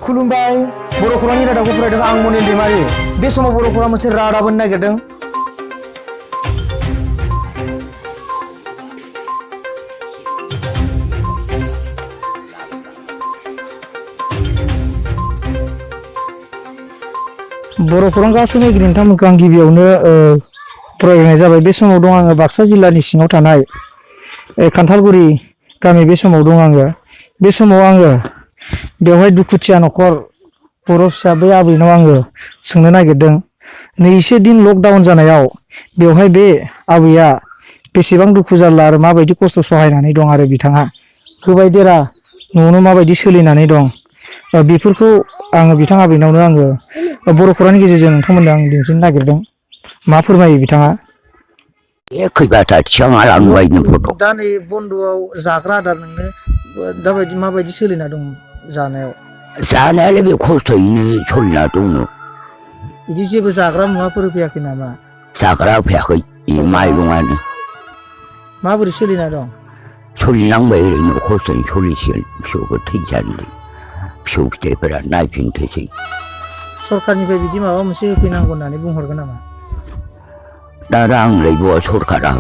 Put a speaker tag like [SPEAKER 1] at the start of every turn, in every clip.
[SPEAKER 1] खुलुमबाय बर' खौरांनि रादाबखौ फरायदों आं मनिल दैमारि। बे समाव बर' खौरां मोनसे रादाब होनो नागिरदों। बर' खौरां गासै नायगिरि नोंथांमोनखौ आं गिबियावनो फरायहोनाय जाबाय। बे समाव दं आङो बाक्सा जिल्लानि सिङाव थानाय खान्थालगुरि गामि। बे समाव दं आङो। बे समाव आङो बेवहाय दुखुथिया न'खर बर' फिसा बै आबैनाव आङो सोंनो नागिरदों। नैसे दिन लकडाउन जानायाव बेवहाय बे आबैया बेसेबां दुखु जारला आरो माबायदि खस्थ' सहायनानै दं आरो बिथाङा होबाय देरा न'आवनो माबायदि सोलिनानै दं बेफोरखौ आङो बिथां आबैनावनो आङो बर' खौरांनि गेजेरजों नोंथांमोननो आं दिन्थिनो नागिरदों। मा फोरमायो बिथाङा? दा नै बन्द'आव जाग्रा आदार नोंनो दाबायदि माबायदि सोलिना दं जानायाव?
[SPEAKER 2] जानायालाय बे खस्थ'यैनो सोलिना दङ।
[SPEAKER 1] बिदि जेबो जाग्रा मुवाफोर फैयाखै नामा?
[SPEAKER 2] जाग्रा फैयाखै, माइरंआनो।
[SPEAKER 1] माबोरै सोलिना दं?
[SPEAKER 2] सोलिनांबाय ओरैनो खस्थ'यै सोलिसिगोन। फिसौफोर थैजानो फिसौ फिथाइफोरा नायफिनथोसै।
[SPEAKER 1] सरकारनिफ्राय बिदि माबा मोनसे होफैनांगौ होननानै बुंहरगोन नामा?
[SPEAKER 2] दा आंलाय बहा सरकारा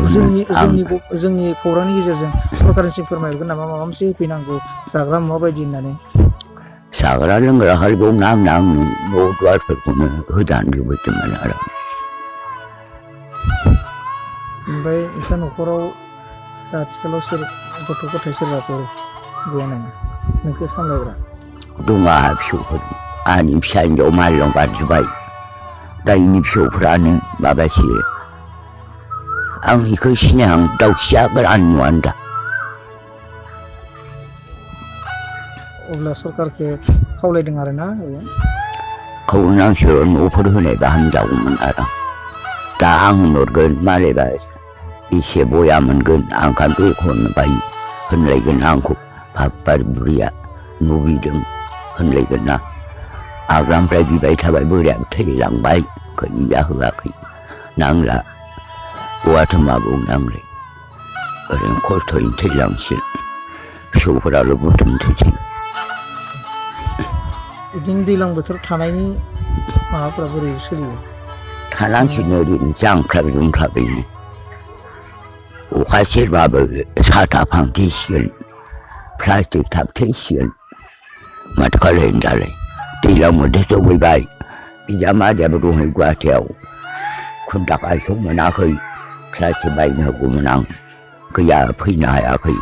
[SPEAKER 1] जोंनि खौरांनि गेजेरजों सरकारनिसिम फोरमायहरगोन नामा माबा मोनसे होफैनांगौ जाग्रा मुवा बायदि होननानै?
[SPEAKER 2] जाग्रा लोंग्रा हरगौ नांना आं न' दुवारफोरखौनो होजानो लुबैदोंमोन आरो।
[SPEAKER 1] ओमफ्राय नोंसा न'खराव दा आथिखालाव सोर गथ' गथाय सोरबाफोर गैया नामा नोंखौ सामलायग्रा?
[SPEAKER 2] दङ आंहा फिसौफोर। आंनि फिसा हिन्जाव मालायाव बारजुबाय। दा इनि फिसौफ्रानो माबासो आं बेखौ सिनायहां दाउखिया गोरान नुवानो दा।
[SPEAKER 1] अब्ला सरकारखौ खावलायदों आरो ना?
[SPEAKER 2] खावलायनांसिगौ न'फोर होनायबा हामजागौमोन आरो। दा आं होनहरगोन मालायबा एसे बया मोनगोन आं ओंखायनोथ' हरनो बायो होनलायगोन आंखौ। बाब्बार बुरैया लुबैदों होनलायगोन ना। आग्रानिफ्राय बिबाय थाबाय बोरायाबो थैलांबाय गैया होआखै। नांला बहाथो मा बुंनो आंलाय। ओरैनो खस्थ'यैनो थैलांसिगोन। फिसौफोराल' बुथुमथोंसै।
[SPEAKER 1] बिदिनो दैज्लां बोथोर थानायनि माबाफोरा बोरै सोलियो?
[SPEAKER 2] थानांसिगोन ओरैनो जांख्लाब जुंख्लाबैनो। अखा सेरबाबो साथा फांथेसिगोन, प्लास्टिक थाबथेसिगोन। माथो खालायनो दालाय। दैज्लां बोथोर सफैबाय। बिजामादैयाबो दहाय गुवाहाटियाव खुन्था गायसं मोनाखै। प्लास्टिक बायनो होगौमोन आं। गैया फैनो हायाखै।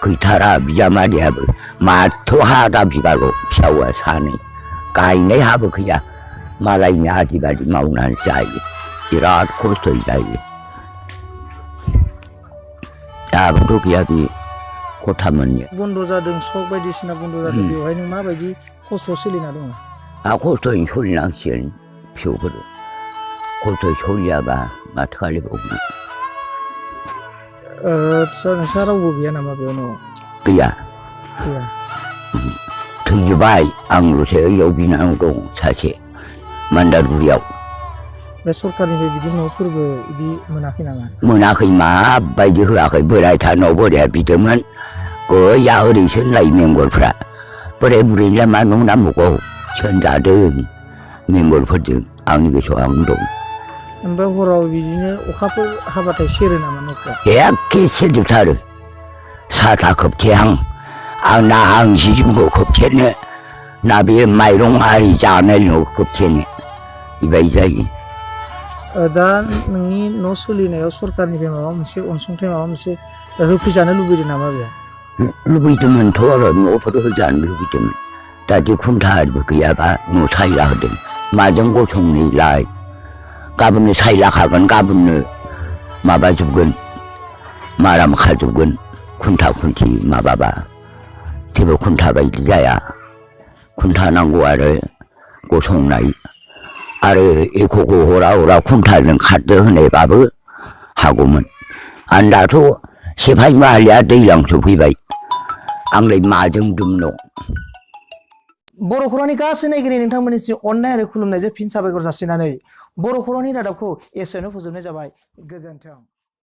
[SPEAKER 2] गैथारा बिजामादैयाबो माथ्र' आधा बिगाल' फिसा सानै। गायनाय हाबो गैया। मालायनि आदि बादि मावनानै जायो। बिराद खस्थ'यै जायो। दाबोथ' गैया बे खथा मोननो।
[SPEAKER 1] बन्द' जादों सक बायदिसिना बन्द' जादों बेवहाय नों माबायदि खस्थ' सोलिना दङ?
[SPEAKER 2] खस्थ'यैनो सोलिनांसिगोन। फिसौफोर खस्थ'यै सोलियाबा माथो खालायबावनो।
[SPEAKER 1] नोंसा रावबो गैया नामा बेयाव न'आव?
[SPEAKER 2] गैया।
[SPEAKER 1] गैया।
[SPEAKER 2] थैजोब्बाय आंल'सो इयाव बिनानाव दं सासे मान्दारगुरियाव।
[SPEAKER 1] बे सरकारनिफ्राय बिदि न'फोरबो बिदि मोनाखै नामा?
[SPEAKER 2] मोनाखै माबायदि होआखै। बोरायथारनाव बोराया बिदोंमोन गैया ओरैसो होनलायो मेम्बरफ्रा। बोराय बुरैलाय मा न' नांबावगौ सोंजादों मेम्बरफोरजों। आंनि गोसोआव आं दं।
[SPEAKER 1] ओमफ्राय हराव बिदिनो अखाफोर हाबाथाय सेरो नामा न'फ्रा?
[SPEAKER 2] एखे सेरजोबथारो। साथा खोबथेहां आंना आं जि जोमखौ खोबथेनो ना बे माइरं आरि जानाय लोंनायाव खोबथेनो बेबायदि जायो।
[SPEAKER 1] दा नोंनि न' सोलिनायाव सरकारनिफ्राय माबा मोनसे अनसुंथाइ माबा मोनसे होफैजानो लुबैदों नामा बेयाव?
[SPEAKER 2] लुबैदोंमोनथ' आरो न'फोर होजानो लुबैदोंमोन। दा दि खुन्था आरिबो गैयाबा न' सायला होदों। माजों गसंनोलाय? गाबोननो सायला खागोन गाबोननो माबाजोबगोन माराम खाजोबगोन खुन्था खुन्थि माबाबा। जेबो खुन्था बायदि जाया। खुन्था नांगौ आरो गसंनाय। आरो एख'खौ हरा खुन्थाजों खारदो होनायबाबो हागौमोन। आं दाथ' सेफाय मालिया दैज्लां सफैबाय आंलाय माजों दुमनो।
[SPEAKER 1] बर' खौरांनि गासै नायगिरि नोंथांमोननिसिम अननाय आरो खुलुमनायजों फिन साबायखर जासिनानै बर' खौरांनि रादाबखौ एसेयावनो फोजोबनाय जाबाय। गोजोन्थों।